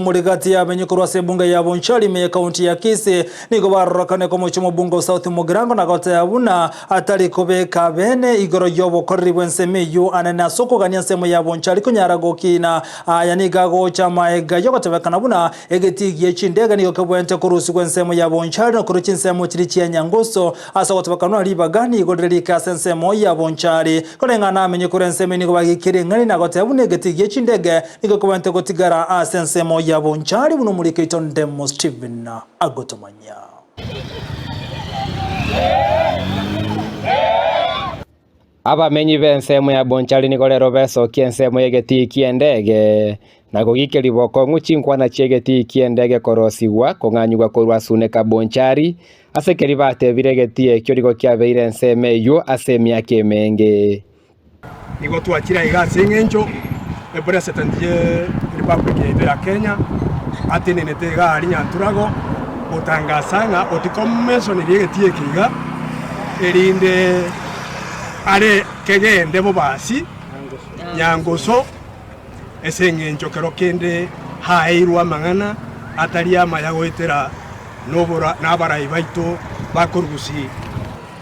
Omori gati y'abenyi korwa ase ebunge ya Bonchari ime y'ekaunti ya Kisii nigo barorokane komochia omobunge o South Mugirango na goteba buna atari kobeka bene igoro y'obokoreri bw'ensemo eyio anene ase okogania ensemo ya Bonchari konyara gokina. Aya nigo agocha amaega y'ogotebekana buna egetii gie chindege nigo kebwenerete korusigwa ensemo ya Bonchari na korwa chinsemo chiria chia Nyangusu Ase ogotobokanwa ribaga nigo rire rike ase ensemo ya Bonchari. Koreng'ana amenye korwa ensemo nigo bagekeire eng'ani na goteba buna egetii gie chindege nigo kobwenerete gotigara ase ensemo ya Bonchari buna omoriki oito Ndemo Stephen agotomanyia. Abamenyi b'ensemo ya Bonchari nigo rero besokia ensemo y'egetii ki'endege, na kogikeria bokong'u chinkwana chi'egetii ki'endege korosigwa kong'anyigwa korwa Suneka Bonchari, ase keria batebire egetii ekio nigo kiabeire ensemo eyio ase emiaka emenge. Nigo twachire aiga ase eng'encho epresident ye republic yaito ya Kenya atenenete iga aria Nyanturago gotangasa ng'a otikomesonirie egetii eke iga erinde are kegende bobasi Nyangoso ase eng'encho kero kende haeirwe amang'ana atari amaya goetera nobora nabarai baito bakorugusi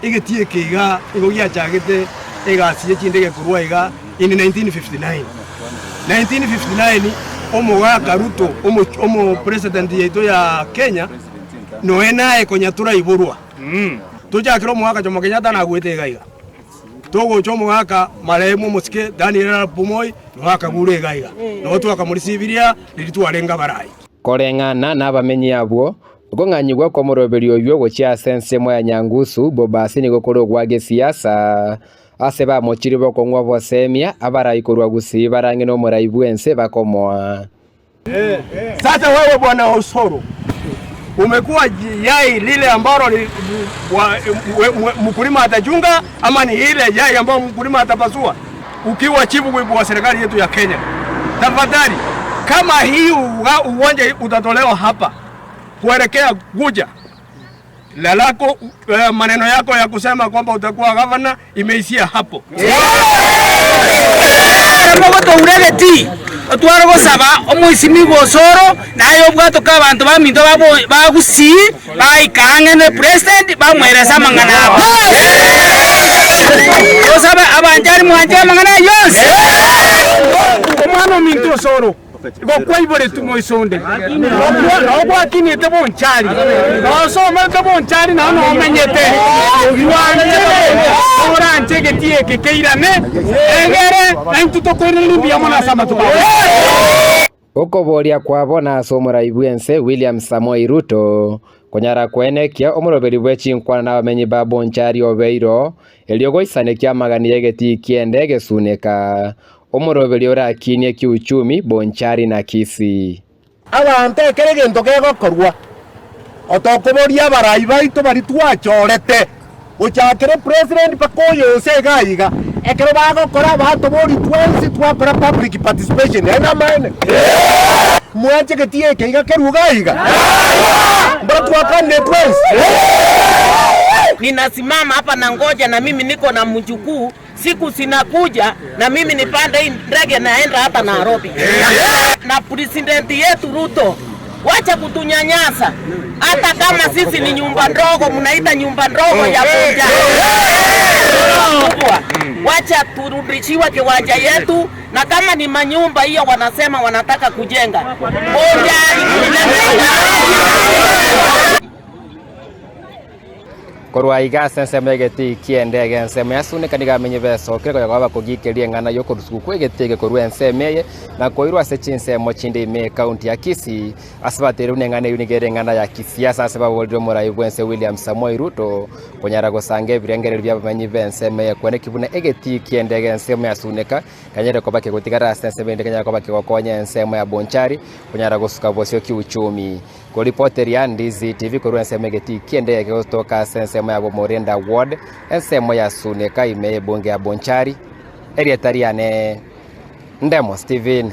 Egetii eke iga nigo giachagete egasi ye chindege korwa iga in 1959. 1959 omogaka Ruto omo president yaito ya Kenya noe naye konya toraiborwa. Tochakere omogaka Jomo Kenyatta nagwete iga iga. Togocha omogaka marehemu omosike Daniel Arap Moi noe akagure iga iga. Noe twakamorisibiria riria twarenge abarai. Koreng'ana nabamenyi abwo, Okong'anyigwa kw'omoroberio oyio gochia ase ensemo ya Nyangusu, Bobasi nigo kore ogwa gesiasa, ase bamochiri bokong'u obosemia, abarai korwa Gusii barang'e nomorai bw'ense bakomoa. Sasa wewe bwana Osoro umekuwa yai lile ambalo mkulima atachunga ama ni ile yai ambayo mkulima atapasua? Ukiwa chief whip wa serikali yetu ya Kenya, tafadhali kama hii uwanja utatolewa hapa kuelekea Guja lalako maneno yako ya kusema kwamba utakuwa gavana imeishia hapo. Mogotoura egetii, otware gosaba omoisimigwa Osoro, na aye obwatoke abanto baminto ba Gusii baika ang'e ne president bamoerese amang'ana abo. Tosabe abanchari mwanche amang'ana ayio onsi. Omwana ominto Osoro. Igo kwaiboretwe moiso onde, nao gwakinete bonchari, na osomete bonchari nao nomenyete. Twanchere oranche egetii eke keirane, egere naintwe tokoiraneria mbuya mono ase amatuko aya. Okoboria kwabo nase omorai bw'ense William Samoei Ruto konyara koenekia omoroberi bwe chinkwana nabamenyi ba Bonchari obeiro, erio goisanekia amagani y'egetii ki'ende gesuneka. Omoroberio orakinie kiuchumi Bonchari na Kisii. Abanto ekero egento kegokorwa, otokoboria abarai baito baria twachorete, gochakera epresident mpaka oyonsi iga iga, ekero bagokora batoboria twensi twakora public participation, aye namaene? Mwanche getie eke iga kerwe iga iga? Mbora twakanire twensi? Ninasimama hapa na ngoja na mimi niko na mjukuu Siku zinakuja na mimi nipande hii ndege naenda hata Nairobi. Na president yetu Ruto, wacha kutunyanyasa. Hata kama sisi ni nyumba ndogo, mnaita nyumba ndogo ya moja kubwa, wacha turudishiwe kiwanja yetu, na kama ni manyumba hiyo wanasema wanataka kujenga moja. Korwa aiga ase ensemo y'egetii ki'endege, ensemo ya Suneka nigo amenye besokire konya koba bakogikeria eng'ana y'okorusigwa kw'egetii eke korwa ensemo eye na koirwa ase chinsemo chinde ime y'ekaunti ya Kisii ase bateire buna eng'ana eyio nigo ere eng'ana ya kisiasa ase baborire omorai bw'ense William Samoei Ruto konyara gosanga ebirengererio bi'abamenyi b'ensemo eye kweneki buna egetii ki'endege ensemo ya Suneka kenyare koba kegotigara ase ensemo ende kenyare koba kegokonya ensemo ya Bonchari konyara gosuka bosio kiuchumi. Koripoteria Ndizi TV korwa ensemo egetii ki'endege kegotoka ase ensemo ya Bomorenda Ward, ensemo ya Suneka ime y'ebunge ya Bonchari. Erieta riane Ndemo Stephen.